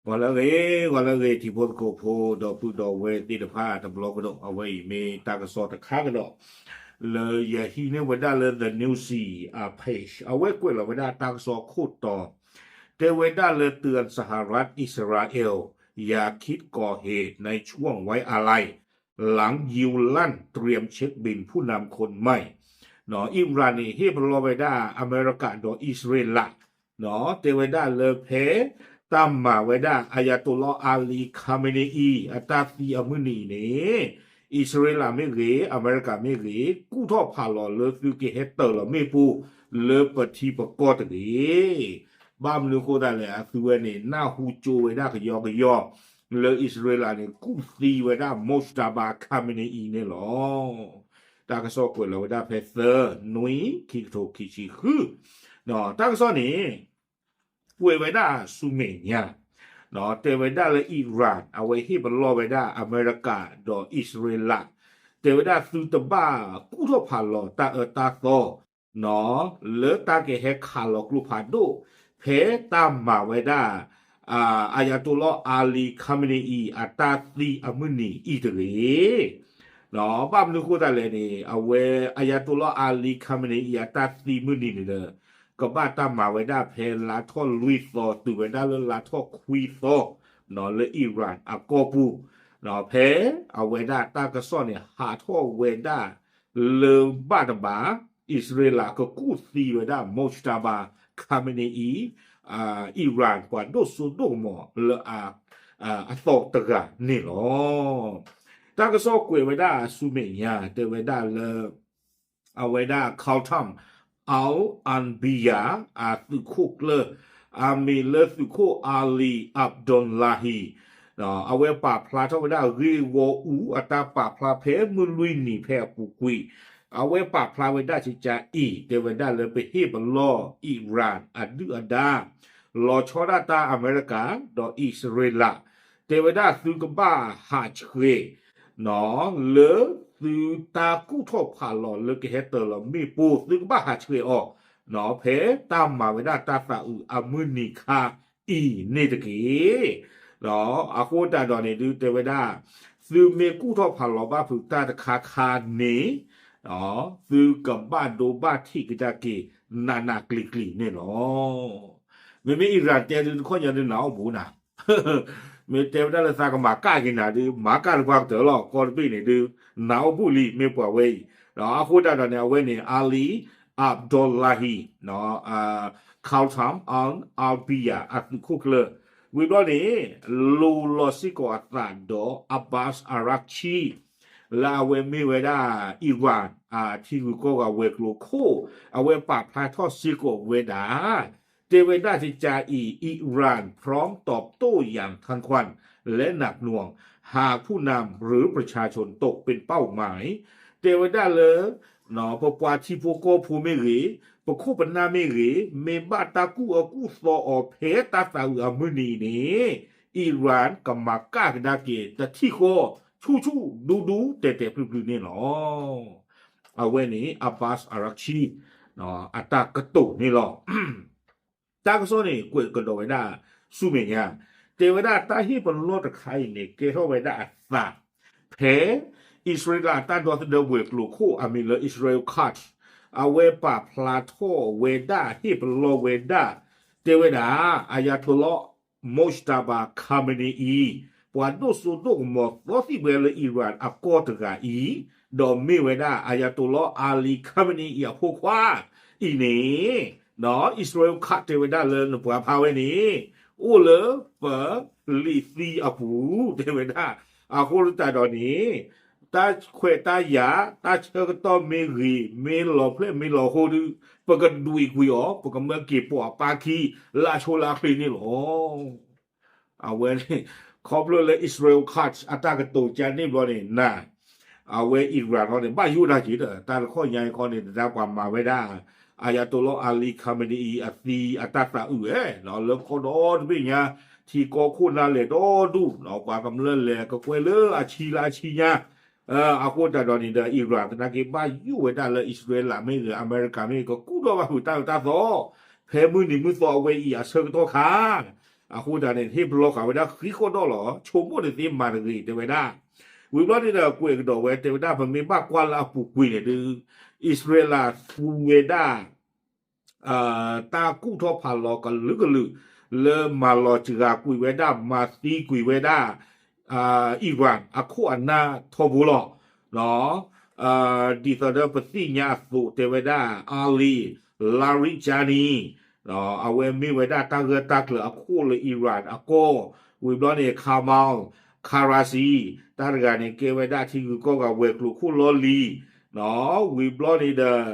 ဂီၤလၢအဂ့ၤ, ဂီၤလၢအဂ့ၤ ထံဖိသကိးဖိ ဒီပုၢ်ဒီဝဲၢ်သ့ၣ်တဖၣ်တဘျီကဒီး, အဝဲအံၤမ့ၢ်တၢ်ကစီၣ်တခါကဒီး လၢယဟံးန့ၢ်ဝဲဒၣ်လၢ The Newsy အ page အဝဲကွဲးလီၤဝဲဒၣ်တၢ်ကစီၣ်ခိၣ်တီ တဲဝဲဒၣ်လၢ เตือนสหรัฐ อิสราเอล อย่าคิดก่อเหตุในช่วงไว้อาลัย หลังยิวลั่นเตรียมเช็คบินผู้นำคนใหม่ အံၣ်ရၣ်န့ၣ် ဟ့ၣ်ပလီၢ်ဝဲဒၣ်အမဲရကၤဒီးအံၣ်စရ့လး တဲဝဲဒၣ်လၢဖဲ တၢ်မၤဝဲဒၣ် Ayatollah Ali Khamenei အတၢ်သံအမုၢ်နံၤအံၤန့ၣ် အံၣ်စရ့လးမ့ၢ်ဂ့ၤ အမဲရကၤမ့ၢ်ဂ့ၤ ကူၣ်ထီၣ်ဖးလီၤလၢသုကဟဲတၢၤလီၤမ့ၣ်ပိၢ် လၢပထံပကီၢ်တဂ့ၤ. ဘၣ်မနုၤအဃိသတးလဲၣ် အသုဝဲန့ၣ် နၢ်ဟူကၠိဝဲဒၣ်ကယီကယီ လၢအံၣ်စရ့လးန့ၣ် ကူၣ်သံဝဲဒၣ် Mojtaba Khamenei အံၤန့ၣ်လီၤ. တၢ်ကစီၣ်ကွဲးလီၤဝဲဒၣ်ဖဲသၢ နွံ ခံကထိခံဆံဃု တၢ်ကစီၣ်န့ၣ် ကွဲးဝဲဒၣ်ဆူမဲာ်ညါ တဲဝဲဒၣ်လၢအံၣ်ရၣ် အဝဲဟ့ၣ်ပလီၢ်ဝဲဒၣ်အမဲရကၤဒီးအံၣ်စရ့လး တဲဝဲဒၣ်သုတဘၣ်ကူၣ်ထီၣ်ဖးလီၤတၢ်အၢတၢ်သီ လၢတၢ်ကဟဲခးလီၤကျိဖးဒိၣ် ဖဲတၢ်မၤဝဲဒၣ် Ayatollah Ali Khamenei အံၤ အတၢ်သံအမုၢ်နံၤအံၤတဂ့ၤ. ဘၣ်မနုၤအဃိသတးလဲၣ်န့ၣ် အဝဲ Ayatollah Ali Khamenei အံၤ အတၢ်သံမုၢ်နံၤန့ၣ်ဒီး ကဘၣ်တၢ်မၤဝဲဒၣ်ဖဲလါထီၣ်လွံၢ်သီ တုၤဝဲဒၣ်လၢလါထီၣ်ခွံသီ လၢအံၣ်ရၣ်အကီၢ်ပူၤ ဖဲအဝဲဒၣ်တၢ်ကစီၣ်န့ၣ် ဟးထီၣ်ဝဲဒၣ် လၢဘၣ်တဘၣ် အံၣ်စရ့လးကကူၣ်သံဝဲဒၣ် Mojtaba Khamenei အံၤ အံၣ်ရၣ်ပှၤဒိၣ်စိဒိၣ်ကမီၤလၢအသီတဂၤန့ၣ်လီၤ. တၢ်ကစီၣ်ကွဲးဝဲဒၣ်ဆူမဲာ်ညါ တဲဝဲဒၣ်လၢ အဝဲဒၣ် Khatam al-Anbiya အသုးခိၣ်ကျၢၢ် အမံၤလၢသုးခိၣ် Ali Abdullahi အဝဲပာ်ဖျါထီၣ်ဝဲဒၣ်ဂ့ၢ်ဂီၢ်အူအတၢ်ပာ်ဖျါဖဲမုၢ်လွံၢ်နံၤဖဲအပူၤကွံာ် အဝဲပာ်ဖျါဝဲဒၣ်ကကါအံၤ တဲဝဲဒၣ်လၢပဟ့ၣ်ပလီၢ်အံၣ်ရၣ်အဒုၣ်အဒါ လီၤဆီဒၣ်တၢ်အမဲရကၤ ဒီးအံၣ်စရ့လး တဲဝဲဒၣ်သုကဘၣ်ဟးဆှဲး လၢသုတၢ်ကူၣ်ထီၣ်ဖးလီၤလၢကဟဲတၢၤလီၤမ့ၣ်ပိၢ် သုကဘၣ်ဟးဆှဲးအီၤ ဖဲတၢ်မၤဝဲဒၣ်တၢ်သးအုးအမုၢ်နံၤခါအံၤန့ၣ်တက့ၢ်. အဃိသတးဒီးန့ၣ်ဒုးတဲဝဲဒၣ် သုမ့ၢ်ကူၣ်ထီၣ်ဖးလီၤဘၣ်ဖုးတၢ်တခါခါန့ၣ် သုကဘၣ်ဒိဘၣ်ထံးကဒါက့ၤ နးနးကျံၤကျံၤန့ၣ်လီၤ. မ့မ့ၢ်အံၣ်ရၣ်တဲဒုးတခီညါဒုးနၤအိၣ်ဘူးနၤ မ့ၢ်တဲဝဲဒၣ်လၢသးကမၤကၣ်က့ၤနၤဒုး မၤကၣ်လၢပှၤကတၢၢ်လီၤ ကီၢ်တဘ့ၣ်န့ၣ်ဒုး နၤအိၣ်ဘူးလံ မ့ၢ်ပှၤဝဲအံၤ ဒီးအဃိသတးဒီးန့ၣ် အဝဲန့ၣ် Ali Abdullahi Khatam al-Anbiya အသုးခိၣ်ကျၢၢ် ဝံၤဘျီန့ၣ် လိၤလီၤစ့ၢ်ကီးအသးဒီး Abbas Araghchi လၢအဝဲမ့ၢ်ဝဲဒၣ် အံၣ်ရၣ် အထံဂုၤကီၢ်ဂၤဝဲၤကျိၤခိၣ် အဝဲပာ်ဖျါထီၣ်စ့ၢ်ကီးဝဲဒၣ် တဲဝဲဒၣ်ကကါအံၤ อิหร่านพร้อมตอบโต้อย่างทันควันและหนักหน่วง หากผู้นำหรือประชาชนตกเป็นเป้าหมาย တဲဝဲဒၣ်လၢ ပပှၤထံဖိကီၢ်ဖိမ့ၢ်ဂ့ၤ ပခိၣ်ပနၢ်မ့ၢ်ဂ့ၤ မ့ၢ်ဘၣ်တၢ်ကူၣ်အၢကူၣ်သီအီၤဖဲတၢ်သးအုးအမုၢ်နံၤအံၤန့ၣ် အံၣ်ရၣ်ကမၤကၣ်ကဒါက့ၤ တထံၣ်ဃီ ဆူၣ်ဆူၣ်ဒူဒူတဲာ်တဲာ်ဖျုးဖျုးန့ၣ်လီၤ. အဝဲန့ၣ် Abbas Araghchi အတၢ်ကတိၤန့ၣ်လီၤ. တၢ်ကစီၣ်န့ၣ် ကွဲးကဒီးဝဲဒၣ်ဆူမဲာ်ညါ တဲဝဲဒၣ်တၢ်ဟ့ၣ်ပလီၢ်တခါအံၤန့ၣ် ကဲထီၣ်ဝဲဒၣ်အသး ဖဲ အံၣ်စရ့လးအတၢ်ဒီသဒၢဝဲၤကျိၤခိၣ်အမံၤလၢ Israel Katz အဝဲပာ်ဖျါထီၣ်ဝဲဒၣ် ဟ့ၣ်ပလီၢ်ဝဲဒၣ် တဲဝဲဒၣ် Ayatollah Mojtaba Khamenei အံၤ ပှၤဒိၣ်စိဒိၣ်ကမီၤသီသံၣ်ဘှဲလၢအံၣ်ရၣ်အကီၢ်တဂၤအံၤ ဒီးမ့ၢ်ဝဲဒၣ် Ayatollah Ali Khamenei အံၤအဖိခွါအံၤန့ၣ် ဒီး Israel Katz တဲဝဲဒၣ်လၢနပှၤဖးဝဲန့ၣ် အိၣ်လၢပလံာ်သံအပူၤ တဲဝဲဒၣ် အဃိသတးဒီးန့ၣ် တၢ်ခွဲးတၢ်ယာ် တၢ်ဆၢကတီၢ်မ့ၢ်ဂ့ၤ မ့ၢ်လီၤဖျဲၣ်မ့ၢ်လီၤဃိဒီး ပကဒွံးကွံာ်အီၤ ပကမၢက့ၤပိာ်အပၢ်ခံ လၢအဆိလၢအချ့န့ၣ်လီၤ. အဝဲန့ၣ် ခီဖျိလၢ Israel Katz အတၢ်ကတိၤကါန့ၣ်ဘျီန့ၣ် နၤ အဝဲအံၣ်ရၣ်ထီၣ်န့ၣ် ဘၣ်ယိၣ်ဒၣ်က့ၤဒီး တၢ်တခီညါအံၤခီန့ၣ် တၢ်ပှၤမၤဝဲဒၣ် Ayatollah Ali Khamenei အံၤ အသံအတၢ်သးအုးဝဲ လၢကီၢ်ဒီတဘ့ၣ်ညါ ထံကီၢ်ခိၣ်နၢ်လဲၢ်ဒီဒူၣ် ပှၤကမျၢၢ်လဲၤကကွဲးလၢအဆံလၢအဆံညါ အဃိသတးဒီးန့ၣ်ဒီး အံၣ်ရၣ်သနာ်က့ ဘၣ်ယိၣ်ဝဲဒၣ်လၢအံၣ်စရ့လးမ့ၢ်ဂ့ၤ အမဲရကၤမ့ၢ်ဂ့ၤ ကကူၣ်ထီၣ်ဘၣ်ဖုးတၢ်အၢတၢ်သီ ဖဲမုၢ်နံၤမုၢ်သီအဝဲအံၤအဆၢကတီၢ်ခါ အဃိသတးန့ၣ် ဟ့ၣ်ပလီၢ်ဃာ်ဝဲဒၣ်ဃံဃီဒီၣ်လီၤ. ဆိကမိၣ်တသ့မၤတဂ့ၤ တဲဝဲဒၣ်. ဝံၤဘျီန့ၣ်ဒီး ကွဲးကဒီးဝဲ တဲဝဲဒၣ် ပမ့ၢ်ဘၣ်ကွၢ်လၢအပူၤကွံာ်န့ၣ်ဒုး အံၣ်စရ့လးသူဝဲဒၣ် တၢ်ကူၣ်ထီၣ်ဖးလီၤကလုာ်ကလုာ် လၢမၤလီၤစှၤကွံာ်ဝဲဒၣ် မၤသံကွံာ်ဝဲဒၣ် Iran အခိၣ်အနၢ်ထီဘိလီၤ. ဒ်သိးဒီးပသ့ၣ်ညါအသိး တဲဝဲဒၣ် Ali Larijani အဝဲမ့ၢ်ဝဲဒၣ်တၢ်ဂၢၢ်တၢ်ကျၢၤအခိၣ်လၢ Iran အကီၢ်, ဝံၤဘျီန့ၣ် Kamal Karashi တၢ်တဂၤန့ၣ် ကဲဝဲဒၣ်ထံဂုၤကီၢ်ဂၤဝဲၤကျိၤခိၣ်လီၢ်လံၤ, ဝံၤဘျီန့ၣ်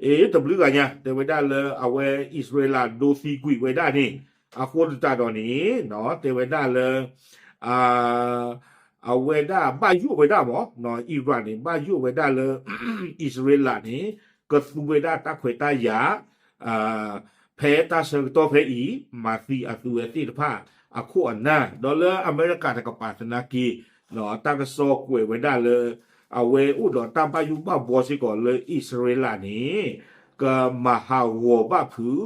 ဒီး အ့ တဘျုးဂၤညါ တဲဝဲဒၣ်လၢအဝဲအံၣ်စရ့လးဒိသံကွံာ်ဝဲဒၣ်န့ၣ် အဃိသတးဒီးန့ၣ် တဲဝဲဒၣ်လၢ အဝဲဒၣ်ဘၣ်ယိၣ်ဝဲဒၣ်မ့ၢ် Iran န့ၣ် ဘၣ်ယိၣ်ဝဲဒၣ်လၢ အံၣ်စရ့လးန့ၣ် ကသူဝဲဒၣ်တၢ်ခွဲးတၢ်ယာ် ဖဲတၢ်ဆၢကတီၢ်ဖဲအံၤ မၤသံအသုဝဲသ့ၣ်တဖၣ်အခိၣ်အနၢ် ဒီးလၢအမဲရကၤတကပၤသနာ်က့ တၢ်ကစီၣ်ကွဲးဝဲဒၣ်လၢ အဝဲအိၣ်ဒီးတၢ်ဘၣ်ယိၣ်ဘၣ်ဘှီစ့ၢ်ကီးလၢအံၣ်စရ့လးန့ၣ် ကမၤဟးဂီၤဘၣ်ဖုး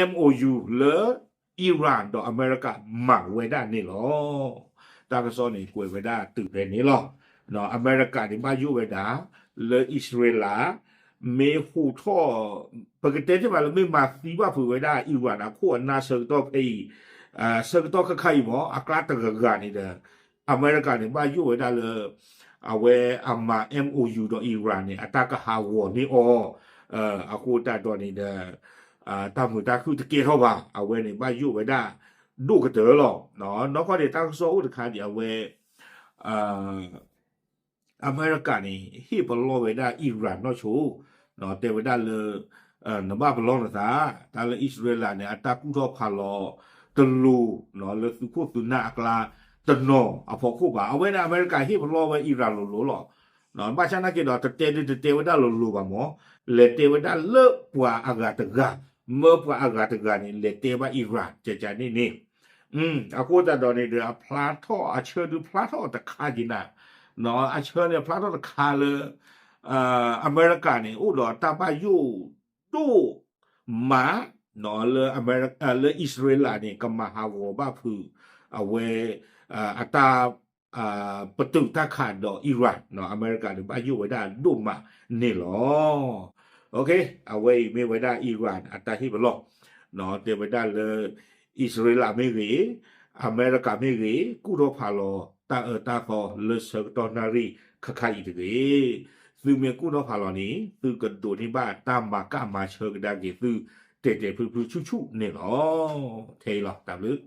MOU လၢ Iran ဒီးအမဲရကၤမၤဝဲဒၣ်န့ၣ်လီၤ. တၢ်ကစီၣ်န့ၣ်ကွဲးဝဲဒၣ်တုၤဖဲန့ၣ်လီၤ. အမဲရကၤန့ၣ်ဘၣ်ယိၣ်ဝဲဒၣ် လၢအံၣ်စရ့လး မ့ၢ်ဟူးထီၣ် ပကတဲတ့ၢ်မးလၢမ့ၢ်မၤသံဘၣ်ဖုးဝဲဒၣ် Iran အခိၣ်အနၢ်ဆၢကတီၢ်ဖဲအံၤ ဆၢကတီၢ်ခါခါအံၤမ့ၢ် အကျါတဂၤဂၤန့ၣ်ဒီး အမဲရကၤန့ၣ် ဘၣ်ယိၣ်ဝဲဒၣ်လၢ အဝဲအမၤ MOU ဒီး Iran န့ၣ် အတၢ်ကဟးဂီၤန့ၢ်အီၤ အဃိသတးဒီးန့ၣ်ဒီး တၢ်မုာ်တၢ်ခုၣ်တကဲထီၣ်ဘၣ် အဝဲန့ၣ် ဘၣ်ယိၣ်ဝဲဒၣ် ဒိၣ်ကတၢၢ်လီၤ. နီၢ်ကီၢ်န့ၣ် တၢ်ကစီၣ်အိၣ်တခါဒံး အဝဲ အမဲရကၤန့ၣ် ဟ့ၣ်ပလီၢ်ဝဲဒၣ် Iran နီၢ်ဆိ တဲဝဲဒၣ်လၢ နဘၣ်ပလီၢ်နသး တၢ်လၢအံၣ်စရ့လးန့ၣ် အတၢ်ကူၣ်ထီၣ်ဖးလီၤတလိၤ လၢသုးခိၣ်သုးနၢ်အကျါတနီၤအဖီခိၣ်ဘၣ်. အဝဲန့ၣ် အမဲရကၤဟ့ၣ်ပလီၢ်ဝဲ Iran လိၤလိၤလီၤ. ဘၣ်ဆၣ်နာ်က့ဒီး တတဲဒုးတတဲဝဲဒၣ်လိၤလိၤဘၣ်မ့ၢ် လဲၤတဲဝဲဒၣ်လၢပှၤအဂၤတဂၤ မၢပှၤအဂၤတဂၤန့ၣ် လဲၤတဲဘၣ် Iran ကကန့ၣ်န့ၣ် အဃိသတးဒီးန့ၣ်ဒီး အဖျါထီၣ်အဆၢဒုးဖျါထီၣ်တခါက့ၤနၤ အဆၢန့ၣ်ဖျါထီၣ်တခါလၢ အမဲရကၤန့ၣ် အိၣ်ဒီးတၢ်ဘၣ်ယိၣ်ဒိၣ်မး လၢ အံၣ်စရ့လးန့ၣ် ကမၤဟးဂီၤဘၣ်ဖုး အဝဲ အတၢ် ပတုာ်တၢ်ခးဒီး Iran အမဲရကၤန့ၣ် ဘၣ်ယိၣ်ဝဲဒၣ်ဒိၣ်မးန့ၣ်လီၤ. အဝဲအံၤမ့ၢ်ဝဲဒၣ် Iran အတၢ်ဟ့ၣ်ပလီၢ် တဲဝဲဒၣ်လၢ အံၣ်စရ့လးမ့ၢ်ဂ့ၤ အမဲရကၤမ့ၢ်ဂ့ၤ ကူၣ်ထီၣ်ဖးလီၤတၢ်အၢတၢ်သီလၢဆၢကတီၢ်နၣ်ရံၣ်ခါခါအံၤတဂ့ၤ. သုမ့ၢ်ကူၣ်ထီၣ်ဖးလီၤန့ၣ် သုကဒိးန့ၢ်ဘၣ်တၢ်မၤကၣ်မၤဆၢကဒါက့ၤသု တဲာ်တဲာ်ဖျုးဖျုးဆူၣ်ဆူၣ်န့ၣ်လီၤ. ထဲအံၤလီၤ တၢ်ဘျုး